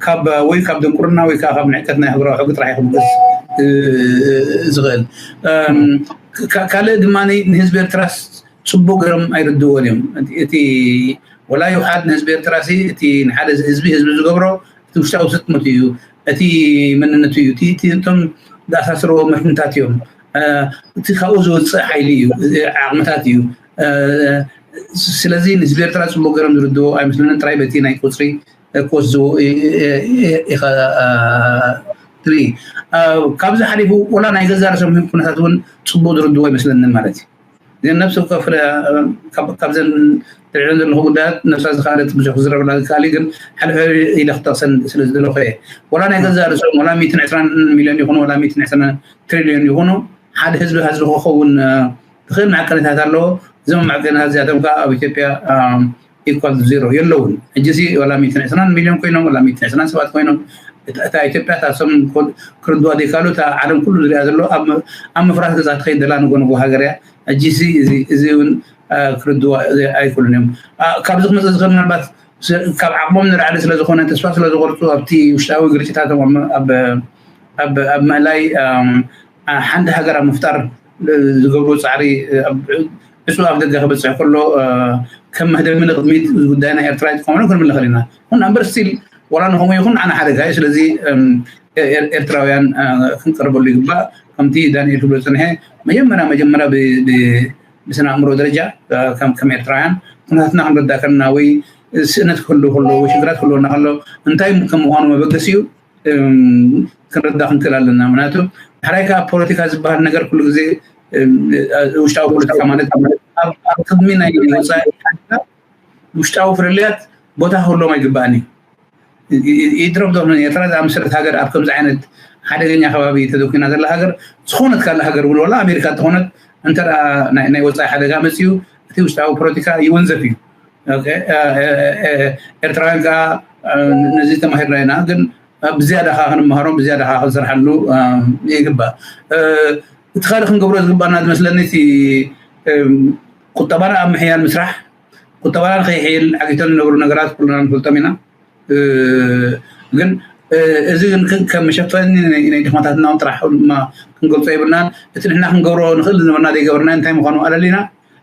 ካብ ወይ ካብ ድንቁርና ወይ ከዓ ካብ ንዕቀት ናይ ሃገራዊ ሕጊ ጥራሕ ይክምቅስ ዝኽእል። ካልእ ድማ ንህዝቢ ኤርትራስ ፅቡቅ ገይሮም ኣይርድዎን እዮም። እቲ ወላ ይውሓድ ንህዝቢ ኤርትራ ሲ እቲ ንሓደ ህዝቢ ህዝቢ ዝገብሮ እቲ ውሽጣዊ ስጥመቱ እዩ፣ እቲ መንነቱ እዩ፣ እቶም ዝኣሳስርዎ መትንታት እዮም፣ እቲ ካብኡ ዝወፅእ ሓይሊ እዩ፣ ዓቕምታት እዩ። ስለዚ ንህዝቢ ኤርትራ ፅቡቅ ገይሮም ዝርድዎ ኣይመስለንን። ጥራይ በቲ ናይ ቁፅሪ ኮስ ዝዎ ኢኻ ትርኢ። ካብዚ ሓሊፉ ወላ ናይ ገዛ ርእሶም ኩነታት እውን ፅቡቅ ዝርድዎ ኣይመስለንን ማለት እዩ። ግን ነፍሲ ወከፍ ካብዘን ትሪዕን ዘለኹ ጉዳያት ነብሳ ዝኻለት ብዙሕ ክዝረበላ ዝከኣል እዩ። ግን ሓደ ኢለ ክጠቕሰን ስለ ዝደለኹ እየ። ወላ ናይ ገዛ ርእሶም ወላ ሚእትን ዕስራን ሚልዮን ይኹኑ ወላ ሚእትን ዕስራን ትሪልዮን ይኹኑ ሓደ ህዝቢ ህዝቢ ክኸውን ዝኽእል መዐቀኒታት ኣለዎ። እዞም መዐቀኒታት እዚኣቶም ከዓ ኣብ ኢትዮጵያ ኢኳል ዜሮ የለውን። ሕጂ ሲ ዋላ ሚእትን ዕስራን ሚልዮን ኮይኖም ዋላ ሚእትን ዕስራን ሰባት ኮይኖም እታ ኢትዮጵያ እታ ሰሙን ክርድዋ ዘይካሉ እታ ዓለም ኩሉ ዝሪኣ ዘሎ ኣብ ምፍራስ ገዛ ትኸይድ ዘላ ንጎ ንጎ ሃገር እያ። ሕጂ ሲ እዚ እውን ክርድዋ ኣይክእሉን እዮም። ካብዚ ክመፅእ ዝኽእል ምናልባት ካብ ዓቕሞም ንላዕሊ ስለዝኾነ ተስፋ ስለዝቆርፁ ኣብቲ ውሽጣዊ ግርጭታቶም ኣብ ምእላይ ሓንቲ ሃገር ኣብ ምፍጣር ዝገብሩ ፃዕሪ ዕፁ ኣብ ደገ ክበፅሕ ከሎ ከም መህደሚ ንቅድሚት ጉዳይ ናይ ኤርትራ ይጥቀምሉ ክንብል ንኽእል ኢና። ይኹን እምበር ስቲል ዋላ ንኸምኡ ይኹን ኣነ ሓደጋ እዩ። ስለዚ ኤርትራውያን ክንቀርበሉ ይግባእ። ከምቲ ዳንኤል ክብሎ ዝፀንሐ መጀመርያ መጀመርያ ብስነ ኣእምሮ ደረጃ ከም ኤርትራውያን ኩነታትና ክንረዳ ከለና ወይ ስእነት ክህሉ ከሎ ወይ ሽግራት ክህልወና ከሎ እንታይ ከም ምዃኑ መበገሲ እዩ ክንረዳ ክንክእል ኣለና። ምክንያቱ ሕራይ ከዓ ፖለቲካ ዝበሃል ነገር ኩሉ ግዜ ውሽጣዊ ፖለቲካ ማለት ኣብ ቅድሚ ናይ ወፃኢ ውሽጣዊ ፍልልያት ቦታ ክህሎም ኣይግባእን እዩ። ይድረፍ ዶ ኤርትራ ዝኣመሰለት ሃገር ኣብ ከምዚ ዓይነት ሓደገኛ ከባቢ ተደኩና ዘላ ሃገር ዝኾነት ካልእ ሃገር እውን ወላ ኣሜሪካ እንተኾነት እንተ ናይ ወፃኢ ሓደጋ መፅዩ እቲ ውሽጣዊ ፖለቲካ ይወንዘፍ እዩ። ኤርትራውያን ከዓ ነዚ ተማሂርና ኢና፣ ግን ብዝያዳ ከዓ ክንመሃሮም ብዝያዳ ከዓ ክንሰርሓሉ ይግባእ። እቲ ካልእ ክንገብሮ ዝግባና ዝመስለኒ እቲ ቁጠባና ኣብ ምሕያል ምስራሕ፣ ቁጠባና ንኸይሕይል ዓጊቶም ዝነብሩ ነገራት ኩልና ንፈልጦም ኢና። ግን እዚ ግን ከም መሸፈኒ ናይ ድኽመታትና ጥራሕ ድማ ክንገልፆ የብልናን። እቲ ንሕና ክንገብሮ ንኽእል ዝነበርና ዘይገበርና እንታይ ምዃኑ ኣለሊና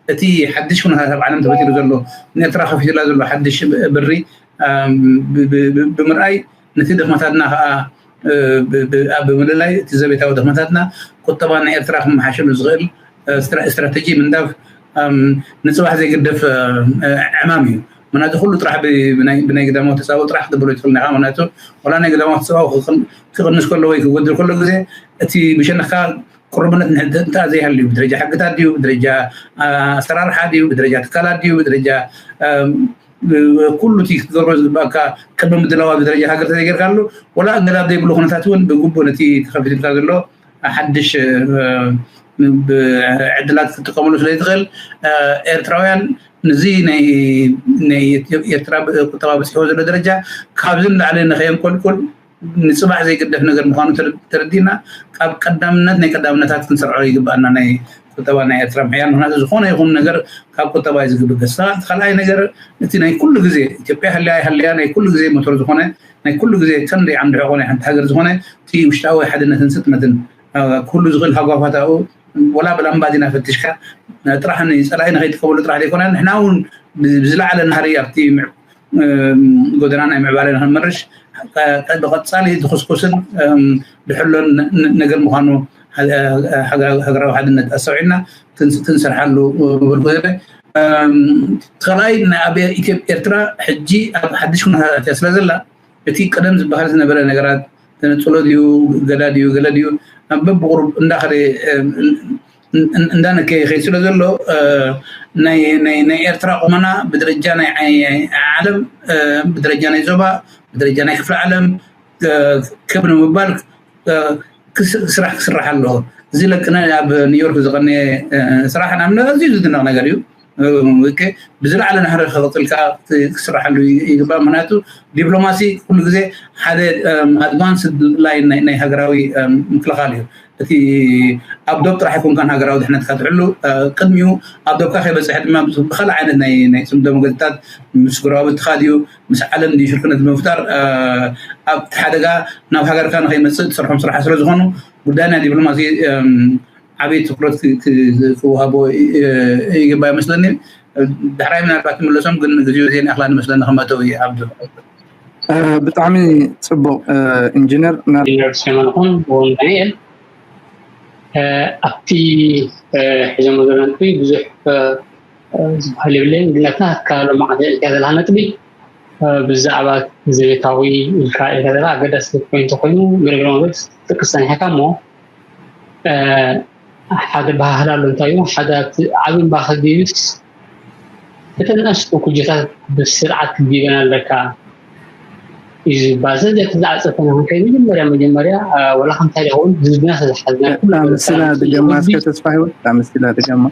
እቲ ሓድሽ ኩነታት ኣብ ዓለም ተፈጢሩ ዘሎ ንኤርትራ ከፊትላ ዘሎ ሓድሽ ብሪ ብምርኣይ ነቲ ድኽመታትና ከዓ ኣብ ብምልላይ እቲ ዘቤታዊ ድኽመታትና ቁጠባ ናይ ኤርትራ ክመሓሸሉ ዝኽእል ስትራተጂ ምንዳፍ ንፅባሕ ዘይግደፍ ዕማም እዩ። ምናዚ ኩሉ ጥራሕ ብናይ ግዳማዊ ተፃቦ ጥራሕ ክትብሎ ይትኽእል ኢኻ። ምክንያቱ ዋላ ናይ ግዳማዊ ተፃቦ ክቕንስ ከሎ ወይ ክጎድል ከሎ ግዜ እቲ ብሸነካ ቅሩብነት ንሕንታ ዘይሃልዩ ብደረጃ ሕግታት ድዩ ብደረጃ ኣሰራርሓ ድዩ ብደረጃ ትካላት ድዩ ብደረጃ ኩሉ እቲ ክትገብሮ ዝግባእካ ቅድሚ ምድላዋ ብደረጃ ሃገር ተዘይገርካሉ ወላ ገዳብ ዘይብሉ ኩነታት እውን ብግቡእ ነቲ ተኸፊትልካ ዘሎ ሓድሽ ዕድላት ክትጥቀምሉ ስለ ዝትኽእል ኤርትራውያን ንዚ ናይ ኤርትራ ቁጠባ በፂሕዎ ዘሎ ደረጃ ካብዚ ንላዕሊ ንኸየንቆልቁል ንፅባሕ ዘይግደፍ ነገር ምዃኑ ተረዲእና ካብ ቀዳምነት ናይ ቀዳምነታት ክንሰርዖ ይግባኣና ናይ ቁጠባ ናይ ኤርትራ ምሕያል። ምክንያቱ ዝኾነ ይኹን ነገር ካብ ቁጠባ እዩ ዝግብገስ። ካልኣይ ነገር እቲ ናይ ኩሉ ግዜ ኢትዮጵያ ሃልያ ሃልያ ናይ ኩሉ ግዜ ሞተር ዝኾነ ናይ ኩሉ ግዜ ቀንዲ ዓንዲ ሕቆ ናይ ሓንቲ ሃገር ዝኾነ እቲ ውሽጣዊ ሓድነትን ስጥመትን ኩሉ ዝኽእል ሃጓፋታኡ ወላ ብላምባ ዲና ፈትሽካ ጥራሕ ንፀላኢ ንኸይጥቀመሉ ጥራሕ ዘይኮነ ንሕና እውን ብዝለዓለ ናህሪ ኣብቲ ጎደና ናይ ምዕባለ ንክንመርሽ ብቐፃሊ ዝኹስኩስን ድሕሎን ነገር ምዃኑ ሃገራዊ ሓድነት ኣስተውዒልና ክንሰርሓሉ ምብል ክዘለ ካልኣይ ኣብ ኤርትራ ሕጂ ኣብ ሓድሽ ኩነታት እያ ስለ ዘላ እቲ ቀደም ዝበሃል ዝነበረ ነገራት ተነፅሎ ድዩ ገዳ ድዩ ገለ ድዩ በብቁሩብ እንዳኸደ እንዳነከየ ይኸይድ ስለ ዘሎ ናይ ኤርትራ ቁመና ብደረጃ ናይ ዓለም ብደረጃ ናይ ዞባ ብደረጃ ናይ ክፍለ ዓለም ክብ ንምባል ስራሕ ክስራሕ ኣለዎ። እዚ ለቅነ ኣብ ኒውዮርክ ዝቀነየ ስራሕ ንኣብነት ኣዝዩ ዝድነቕ ነገር እዩ። ብዝለዓለ ናሕሪ ክቕፅል ከዓ ክስራሓሉ ይግባእ። ምክንያቱ ዲፕሎማሲ ኩሉ ግዜ ሓደ ኣድቫንስ ላይን ናይ ሃገራዊ ምክልኻል እዩ። እቲ ኣብ ዶብ ጥራሕ ኣይኮንካን ሃገራዊ ድሕነትካ ትሕሉ፣ ቅድሚኡ ኣብ ዶብካ ከይበፅሐ ድማ ብካልእ ዓይነት ናይ ናይ ፅምዶ መገድታት ምስ ጎረባብትኻ ድዩ ምስ ዓለም ድዩ ሽርክነት ብምፍጣር ኣብቲ ሓደጋ ናብ ሃገርካ ንኸይመፅእ ትሰርሖም ስራሕ ስለዝኾኑ ጉዳይ ናይ ዲፕሎማሲ ዓብዪ ትኩረት ክወሃቦ ይግባእ ይመስለኒ። ድሕራይ ምናልባት ትምለሶም ግን ግዜኡ ዘይንኣኽላ ንመስለኒ ክመተው እዩ። ዓብዱ። ብጣዕሚ ፅቡቕ ኢንጂነር። ኢንጂነር ስሌማን ይኹን ብውን ዳንኤል ኣብቲ ሒዞሞ ዘሎ ነጥቢ ብዙሕ ዝበሃል የብለይን። ግን ኣትና ካብ ሎማዓንቲ ኣልካ ዘለካ ነጥቢ ብዛዕባ ዘቤታዊ ኢልካ ኢልካ ዘለካ ኣገዳሲ ፖይንት ኮይኑ ገለገለ ማለት ጥቅስ ጸኒሕካ እሞ ሓደ ባህል ኣሎ። እንታይ እዩ ሓደ ኣብቲ ዓብን ባህል ድዩስ እተን ኣሽቱ ኩጀታት ብስርዓት ክዲበን ኣለካ እዩ ዝባል። ስለዚ እቲ ዝዓፀፈና ክንከይ መጀመርያ መጀመርያ ወላ ከምታይ ይኸውን ህዝብና ስለዝሓዝና ምስላ ድገማ እስከ ተስፋ ህይወት ምስላ ድገማ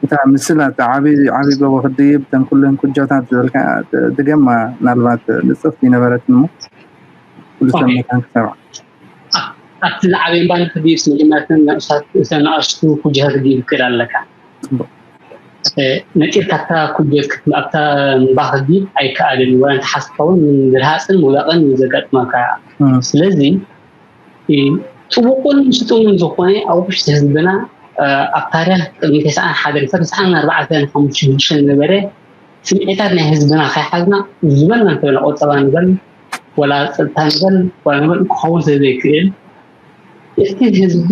እታ ምስላ እታ ዓብይ ዓብይ ጎቦ ክድይብ እተን ኩለን ኩጃታት ዝበልካ ድገማ ምናልባት ንፅፍቲ ነበረት እሞ ኩሉ ሰብ መታን ክሰምዓ ኣብቲ ዝዓበየ እምባ ንክድይብስ መጀመርያ እተን ንኣሽቱ ኩጃታት ክድይብ ክእል ኣለካ። ነጢርካ ኣብታ ኩጀት ኣብታ እምባ ክድይብ ኣይከኣልን። ወላ እንተሓዝካ እውን ምርሃፅን ምውዳቕን ዘጋጥመካ። ስለዚ ጥቡቕን ስጡምን ዝኾነ ኣብ ውሽጢ ህዝብና ኣብ ታሪክ ቅድሚ ተስዓን ሓደን ክሳብ ተስዓን ኣርባዕተን ሓሙሽተን ዝነበረ ስምዒታት ናይ ህዝብና ከይሓዝና ዝበልና እንተበለ ቆጠባ ንበል ወላ ፀጥታ ንበል ወላ ንበል ክኸውን ስለ ዘይክእል እቲ ህዝቢ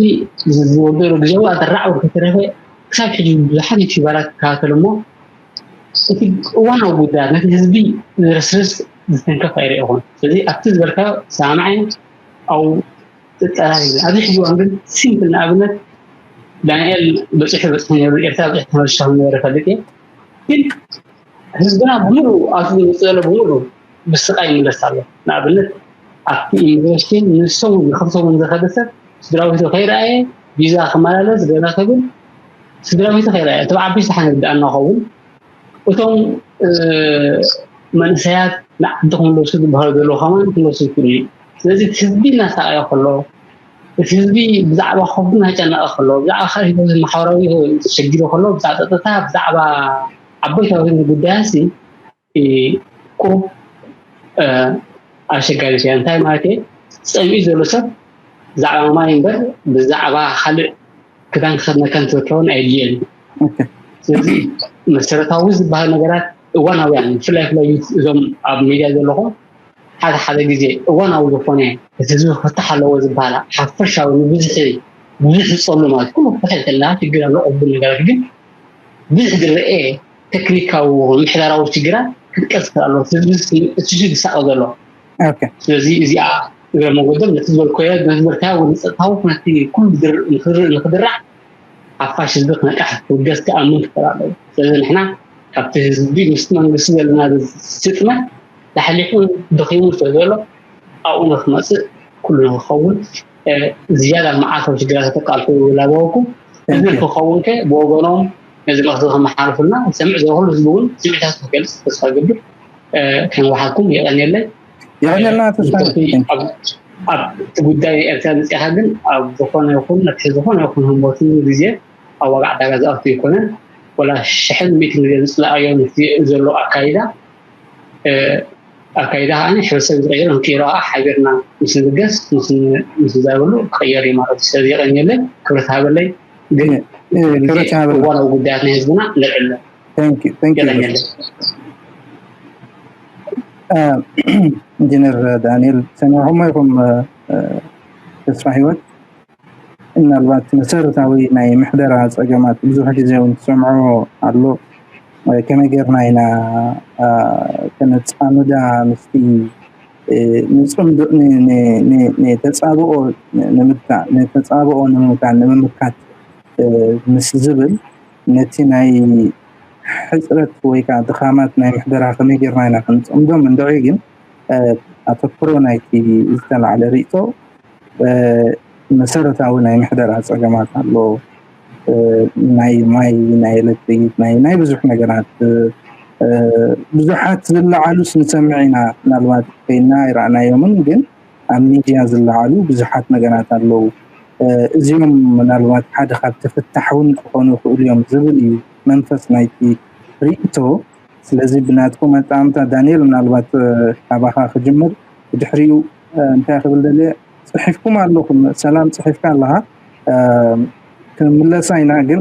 ዝወደሉ ግዜዊ ኣደራዕ ወርክ ተረፈ ክሳብ ሕጂ ብዙሓት ዩቲዩበራት ይከታተል እሞ እቲ እዋናዊ ጉዳያት ነቲ ህዝቢ ዝረስርስ ዝትንከፍ ኣይረእኹን። ስለዚ ኣብቲ ዝበልካዮ ሰማማዕ እየ። ኣብኡ ጥጠራር ይብል። ኣብዚ ሕጂ እዋን ግን ሲምፕል ንኣብነት ዳንኤል በፂሑ በፅሑ ነይሩ ኤርትራ በፂሑ ተመልሻ ነበረ ፈልጥ እየ ግን ህዝብና ብምሉ ኣብቲ ዝመፅእ ዘሎ ብምሉ ብስቃይ ይምለስ ኣሎ። ንኣብነት ኣብቲ ኢሚግሬሽን ንሶም ዝኸፍቶም ዝኸደ ሰብ ስድራቤቱ ከይረኣየ ቪዛ ክመላለስ ገና ክብል ስድራቤቱ ከይረኣየ እቲ ብዓበይቲ ሓነ ዝደኣና ኸውን እቶም መንእሰያት ንዓዲ ክምለሱ ዝበሃሉ ዘለዉ ከማን ክመለሱ ይክእሉ እዩ። ስለዚ እቲ ህዝቢ እናሳቀየ ከሎ እቲ ህዝቢ ብዛዕባ ከብዱ እናጨነቀ ከሎ ብዛዕባ ካልእ ህይወት ማሕበራዊ ህይወት ተሸጊሩ ከሎ ብዛዕባ ፀጥታ ብዛዕባ ዓበይታዊ ጉዳያት ሲ ቁሩብ ኣሸጋሪ እዩ። እንታይ ማለት እየ ፀሚኡ ዘሎ ሰብ ብዛዕባ ማይ እምበር ብዛዕባ ካልእ ክዳን ክኸድነካ እንትበካውን ኣየድልየን እዩ። ስለዚ መሰረታዊ ዝበሃል ነገራት እዋናውያን ብፍላይ ብፍላይ እዞም ኣብ ሚድያ ዘለኹም ሓደ ሓደ ግዜ እዋናዊ ዝኾነ እቲ ህዝቢ ክፍታሕ ኣለዎ ዝበሃል ሓፈሻዊ ንብዝሒ ብዙሕ ዝፀሉ ማለት ኩሉ ክፍታሕ ይኽእልና ችግር ኣሎ ቅቡል ነገራት ግን ብዙሕ ዝረአ ተክኒካዊ ምሕደራዊ ችግራት ክጥቀስ ይኽእል ኣሎ። ህዝቢ እቲ ዝሳቐ ዘሎ ስለዚ እዚኣ እግረ መጎደል ነቲ ዝበልኮዮ ነቲ ዝበልካዮ ወዲ ፀጥታዊ ነቲ ኩሉ ንክድራዕ ሓፋሽ ህዝቢ ክነቃሕ ክውገዝ ክኣምን ክኽእል ኣለዎ። ስለዚ ንሕና ካብቲ ህዝቢ ምስቲ መንግስቲ ዘለና ስጥመት ላሕሊሑ ደኺሙ ስለ ዘሎ ኣብኡ ንክመፅእ ኩሉ ንክኸውን ዝያዳ መዓልታዊ ሽግራት ተቃልሑ ላበወኩም እዚ ክኸውን ከ ብወገኖም ነዚ መክዚ ከመሓልፉልና ዝሰምዕ ዘሎ ኩሉ ህዝቢ እውን ስምዒታት ክገልፅ ተስፋ ገብር ከመሓልኩም የቀንየለይ። የቀንየልና ተስፋ ኣብቲ ጉዳይ ኤርትራ መፅእኻ ግን ኣብ ዝኾነ ይኹን ነቲ ዝኾነ ይኹን ህሞትን ግዜ ኣብ ዋጋ ዕዳጋ ዝኣቱ ኣይኮነን። ወላ ሽሕን ሚእትን ግዜ ዝፅላኣዮ ዘሎ ኣካይዳ ኣካይዳ ከዓ ሕብረተሰብ ዝቀየር ንክይሮ ከዓ ሓቢርና ምስ ንብገስ ምስ ንዛረበሉ ክቀየር እዩ ማለት እዩ። ስለዚ የቀንየለይ ክብረት ሃበለይ ግን ክብረት ሃበለይ። እዋናዊ ጉዳያት ናይ ህዝብና ንልዕሎ Thank you, thank you. የቀንየለይ። ኢንጂነር ዳንኤል ሰሚዕኹሞ ኢኹም ተስፋ ሂወት ምናልባት መሰረታዊ ናይ ምሕደራ ፀገማት ብዙሕ ግዜ እውን ትሰምዖ ኣሎ። ከመይ ጌርና ኢና ከነፃምዳ ምስቲ ንፅምዶ ተፃብኦ ንምምካት ንምምካት ምስ ዝብል ነቲ ናይ ሕፅረት ወይ ከዓ ድኻማት ናይ ምሕደራ ከመይ ጌርና ኢና ክንፅምዶም እንድዒ ግን ኣተክሮ ናይቲ ዝተላዕለ ርእቶ መሰረታዊ ናይ ምሕደራ ፀገማት ኣሎ። ናይ ማይ፣ ናይ ኤሌክትሪክ፣ ናይ ብዙሕ ነገራት ብዙሓት ዝለዓሉስ ንሰምዕ ኢና። ምናልባት ኮይና ኣይረኣናዮምን፣ ግን ኣብ ሚድያ ዝለዓሉ ብዙሓት ነገራት ኣለዉ። እዚኦም ምናልባት ሓደ ካብ ተፈታሕ እውን ክኾኑ ይኽእሉ እዮም ዝብል እዩ መንፈስ ናይቲ ርእይቶ። ስለዚ ብናትኩም ኣጠማምታ፣ ዳንኤል፣ ምናልባት ካባኻ ክጅምር፣ ብድሕሪኡ እንታይ ክብል ደልየ፣ ጽሒፍኩም ኣለኹም፣ ሰላም ጽሒፍካ ኣለኻ፣ ክንምለሳ ኢና፣ ግን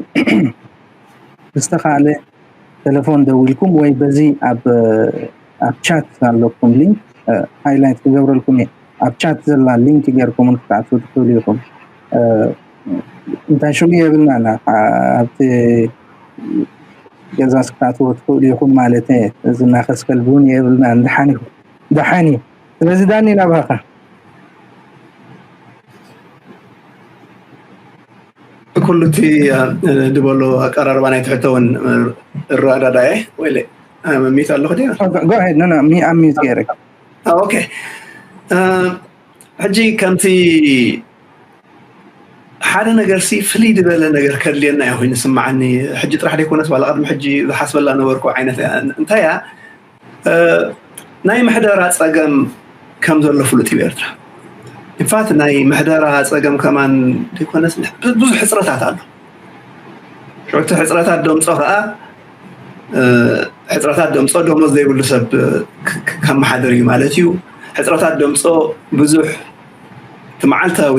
ብዝተኻእለ ቴሌፎን ደዊልኩም ወይ በዚ ኣብ ኣብ ቻት ኣለኩም ሊንክ ሃይላይት ክገብረልኩም እየ። ኣብ ቻት ዘላ ሊንክ ጌርኩም ክትኣትዉ ትኽእሉ ኢኹም። እንታይ ሽሙ የብልና፣ ኣብቲ ገዛስ ክትኣትዎ ትኽእሉ ኢኹም ማለት እየ። እዚ እናኸስከል እውን የብልና። ደሓን እዩ፣ ደሓን እዩ። ስለዚ ዳኒ ናባኻ። ኩሉ እቲ ድበሎ ኣቀራርባ ናይ ትሕቶ እውን እረዳዳየ ወይ ሚት ኣለኹ ድያ? ሚት ገይረ። ኦኬ። ሕጂ ከምቲ ሓደ ነገር ሲ ፍልይ ዝበለ ነገር ከድልየና እዩ ኮይኑ ስምዓኒ። ሕጂ ጥራሕ ደይኮነስ ዋላ ቅድሚ ሕጂ ዝሓስበላ ነበርኩ ዓይነት እያ። እንታይ እያ? ናይ ምሕደራ ፀገም ከም ዘሎ ፍሉጥ እዩ ኤርትራ። ኢንፋት ናይ ምሕደራ ፀገም ከማን ደይኮነስ ብዙሕ ሕፅረታት ኣሎ። ሽዑ እቲ ሕፅረታት ደምፆ ከዓ ሕፅረታት ደምፆ ደሞዝ ዘይብሉ ሰብ ከመሓደር እዩ ማለት እዩ። ሕፅረታት ደምፆ ብዙሕ እቲ መዓልታዊ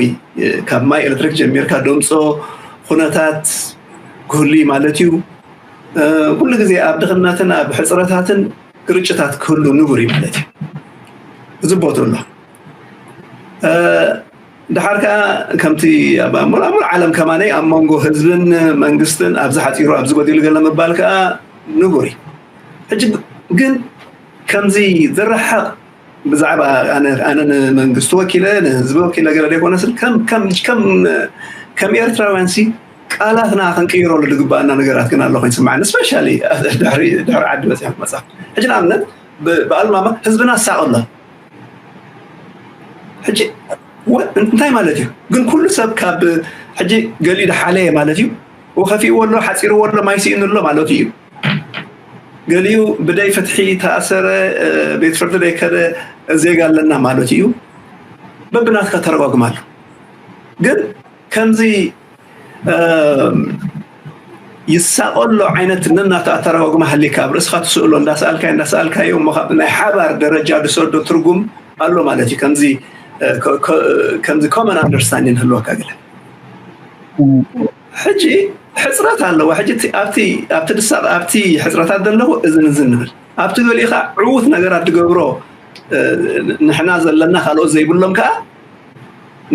ካብ ማይ ኤሌክትሪክ ጀሚርካ ደምፆ ኩነታት ክህሉ እዩ ማለት እዩ። ኩሉ ግዜ ኣብ ድኽነትን ኣብ ሕፅረታትን ግርጭታት ክህሉ ንቡር እዩ ማለት እዩ። ዝቦቱ ኣሎ። ድሓር ከዓ ከምቲ ኣብ ሙሉእ ዓለም ከማነይ ኣብ መንጎ ህዝብን መንግስትን ኣብዚ ሓፂሩ ኣብዚ ጎዲሉ ገለ ምባል ከዓ ንቡር እዩ። ሕጂ ግን ከምዚ ዝረሓቕ ብዛዕባ ኣነ ኣነ ንመንግስቲ ወኪለ ንህዝቢ ወኪለ ገለ ዘይኮነስ ከም ከም ከም ከም ኤርትራውያን ሲ ቃላትና ክንቅይረሉ ዝግባኣና ነገራት ግን ኣሎ ኮይኑ ስምዓኒ። ስፔሻሊ ድሕሪ ድሕሪ ዓዲ በፂሑ ክመፅእ ሕጂ ንኣብነት ብኣልማማ ህዝብና ዝሳቐ ኣሎ። ሕጂ እንታይ ማለት እዩ ግን ኩሉ ሰብ ካብ ሕጂ ገሊኡ ድሓለየ ማለት እዩ። ወኸፊእዎ ኣሎ፣ ሓፂርዎ ኣሎ፣ ማይ ስኢኑ ኣሎ ማለት እዩ። ገሊኡ ብደይ ፍትሒ ተኣሰረ፣ ቤት ፍርዲ ደይከደ ዜጋ ኣለና ማለት እዩ። በብናትካ ተረጓጉም ኣሎ። ግን ከምዚ ይሳቐሎ ዓይነት ነናቱ ኣተረጓጉማ ሃሊካ ኣብ ርእስኻ ትስእሎ እንዳሰኣልካዮ እንዳሰኣልካዮ እሞ ካብ ናይ ሓባር ደረጃ ዝሰዶ ትርጉም ኣሎ ማለት እዩ። ከምዚ ከምዚ ኮመን ኣንደርስታንዲን ህልወካ ገለ ሕጂ ሕፅረት ኣለዎ። ሕጂ ኣብቲ ኣብቲ ድሳቕ ኣብቲ ሕፅረታት ዘለኹ እዝን እዝን ንብል ኣብቲ ገሊኡ ከዓ ዕዉት ነገራት ትገብሮ ንሕና ዘለና ካልኦት ዘይብሎም ከዓ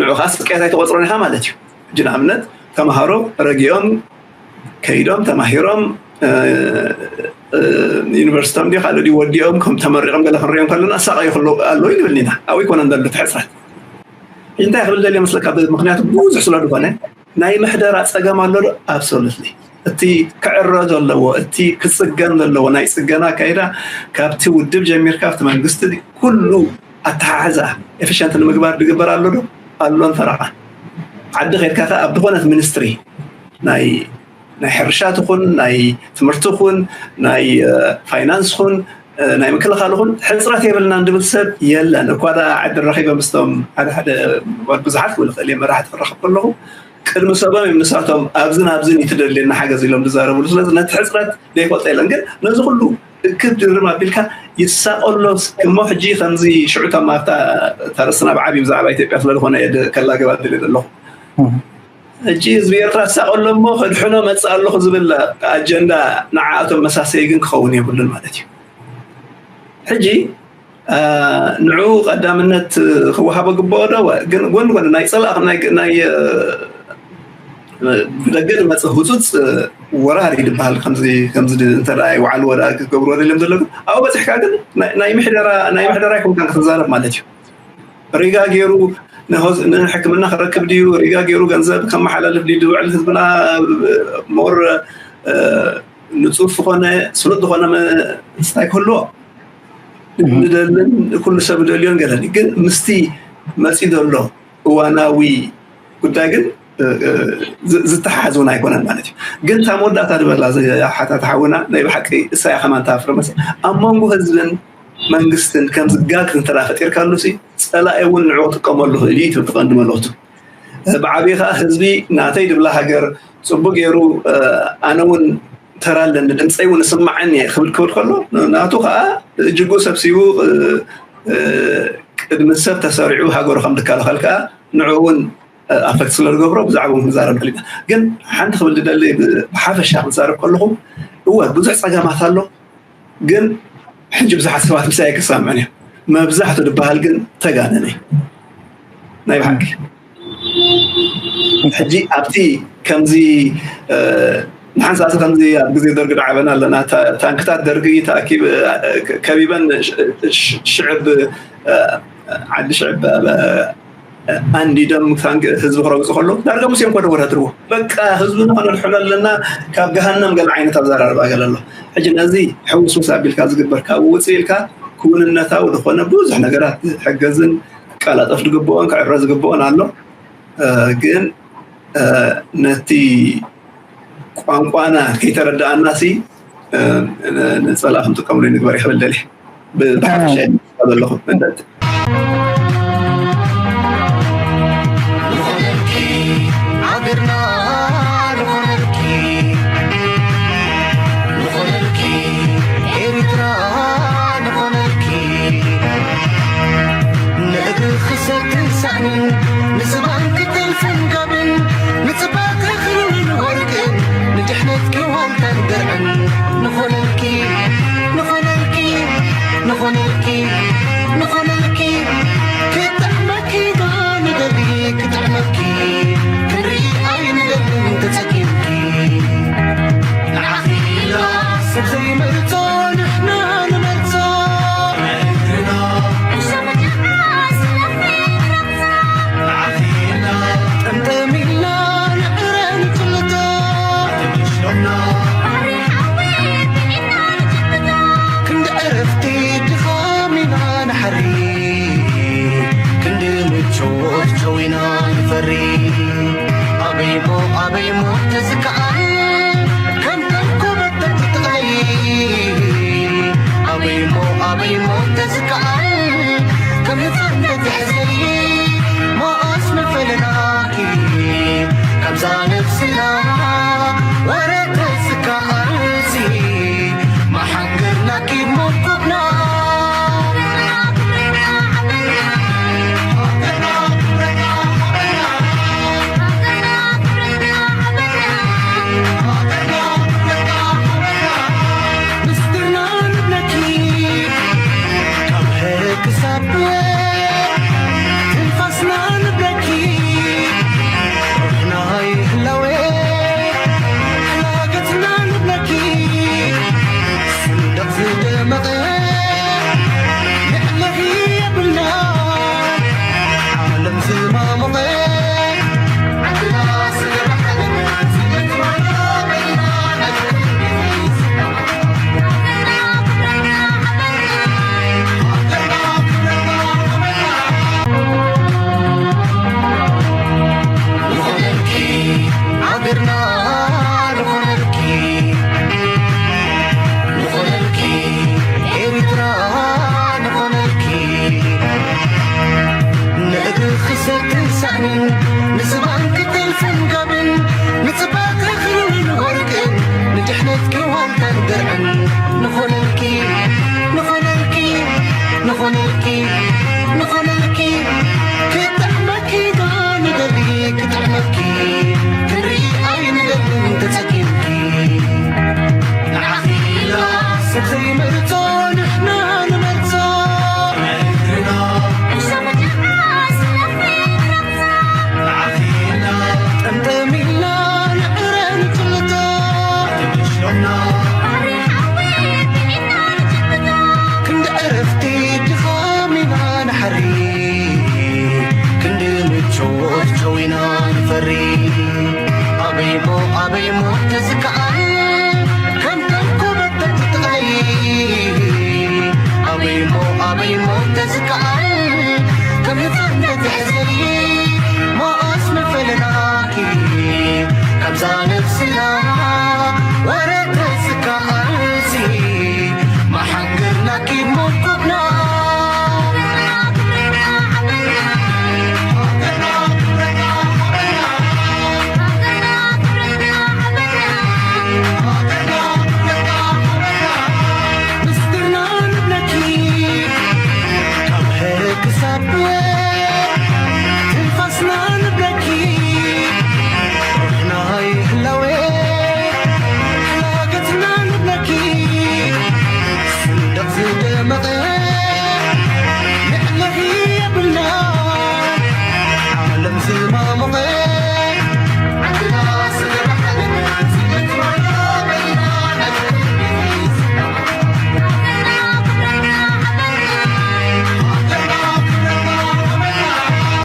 ንዑ ከዓ ስቅያት ኣይተቆፅሮን ኢኻ ማለት እዩ። ሕጂ ንኣብነት ተምሃሮ ረጊኦም ከይዶም ተማሂሮም ዩኒቨርሲቶም ዲ ካልእ ዲ ወዲኦም ከም ተመሪቖም ገለ ክንሪኦም ከለና ኣሳቀዩ ኣለዉ ይንብል ኢና። ኣብኡ ይኮነን ዘሎ እቲ ሕፅረት። እንታይ ክብል ደልየ መስለካ? ምክንያቱ ብዙሕ ስለ ዝኾነ ናይ ምሕደራ ፀገም ኣሎ ዶ? ኣብሶሉትሊ እቲ ክዕረ ዘለዎ እቲ ክፅገን ዘለዎ ናይ ፅገና ኣካይዳ ካብቲ ውድብ ጀሚርካ ኣብቲ መንግስቲ ኩሉ ኣተሓሕዛ ኤፊሸንት ንምግባር ድግበር ኣሎ ዶ? ኣሎን ፈረቓን። ዓዲ ከድካ ከ ኣብ ዝኾነት ሚኒስትሪ ናይ ናይ ሕርሻ ትኹን ናይ ትምህርቲ ኹን ናይ ፋይናንስ ኹን ናይ ምክልኻል ኹን ሕፅረት የብልናን ድብል ሰብ የለን። እኳ ደኣ ዓዲ ረኺበ ምስቶም ሓደ ሓደ ብዙሓት ክብል ይኽእል እየ መራሕቲ ክራኸብ ከለኹ ቅድሚ ሰቦም እዮም ንሳቶም ኣብዝን ኣብዝን እዩ ትደልየና ሓገዝ ኢሎም ዝዛረብሉ። ስለዚ ነቲ ሕፅረት ዘይፈልጦ የለን። ግን ነዚ ኩሉ እክብ ድርም ኣቢልካ ይሳቐሎ እሞ ሕጂ ከምዚ ሽዑ እቶም ኣብታ እታ ርእስና ብዓብዩ ብዛዕባ ኢትዮጵያ ስለዝኾነ እየ ከላግብ ኣድልየ ዘለኹ። ሕጂ ህዝቢ ኤርትራ ዝሳቐሎ እሞ ከድሕኖ መፅእ ኣለኹ ዝብል ኣጀንዳ ንዓኣቶም መሳሰዪ ግን ክኸውን የብሉን ማለት እዩ። ሕጂ ንዑ ቀዳምነት ክወሃቦ ግብኦ ዶ? ግን ጎን ጎን ናይ ፀላእ ናይ ብደገ ዝመፅእ ህፁፅ ወራሪ ዝበሃል ከምዚ ከምዚ እንተ ይወዓልዎ ደኣ ክገብርዎ ደልዮም ዘለዉ ኣብኡ በፂሕካ ግን ናይ ምሕደራ ናይ ምሕደራ ኣይኮንካን ክትዛረብ ማለት እዩ። ሪጋ ገይሩ ንሕክምና ክረክብ ድዩ ሪጋ ገይሩ ገንዘብ ከመሓላልፍ ድዩ ዝውዕል ህዝብና ሞር ንፁር ዝኾነ ስሉጥ ዝኾነ ስታይ ክህልዎ ንደልን ኩሉ ሰብ ደልዮን ገለን ግን ምስቲ መፂ ዘሎ እዋናዊ ጉዳይ ግን ዝተሓሓዝ እውን ኣይኮነን ማለት እዩ። ግን እታ መወዳእታ ዝበላ ሓታት ሓውና ናይ ብሓቂ እሳያ ከማን ተፍርመስ ኣብ መንጎ ህዝብን መንግስትን ከምዚ ጋግ እንተ ፈጢርካሉ ሲ ጸላኢ እውን ንዑ ክጥቀመሉ ክእል እዩ ትብል ትቐንዲ መልእኽቱ። ብዓብዪ ከዓ ህዝቢ ናተይ ድብላ ሃገር ፅቡቅ ገይሩ ኣነ እውን ተራ ኣለኒ ድምፀይ እውን ስማዓኒ ክብል ክብል ከሎ ናቱ ከዓ እጅጉ ሰብሲቡ ቅድሚ ሰብ ተሰሪዑ ሃገሩ ከም ዝከላኸል ከዓ ንዑ እውን ኣፈክት ስለ ዝገብሮ ብዛዕባ እውን ክንዛረብ ደሊና ግን ሓንቲ ክብል ዝደሊ ብሓፈሻ ክንዛረብ ከለኹ እወ ብዙሕ ፀገማት ኣሎ ግን ሕጂ ብዙሓት ሰባት ምሳይ ክሰምዑን እዮም መብዛሕቱ ዝበሃል ግን ተጋነነ ናይ ብሓቂ ሕጂ ኣብቲ ከምዚ ንሓንሳእሲ ከምዚ ኣብ ግዜ ደርጊ ዳዓበና ኣለና ታንክታት ደርጊ ከቢበን ሽዕብ ዓዲ ሽዕብ ኣንዲዶም ህዝቢ ክረግፁ ከለዉ ዳርጋ ሙሴም ኮደ ወዳድርዎ በቃ ህዝቢ ንኸነድሕኖ ኣለና ካብ ገሃነም ገለ ዓይነት ኣዘራርባ ገለ ኣሎ ሕጂ ነዚ ሕውስውስ ኣቢልካ ዝግበር ካብኡ ውፅእ ኢልካ ክውንነታዊ ዝኾነ ብዙሕ ነገራት ዝሕገዝን ክቀላጠፍ ዝግብኦን ክዕረ ዝግብኦን ኣሎ ግን ነቲ ቋንቋና ከይተረዳኣና ሲ ንፀላ ክንጥቀምሉ ንግበር ይኽብል ደሊ ብሓፈሻ ዘለኹ መንደት ነፍሲ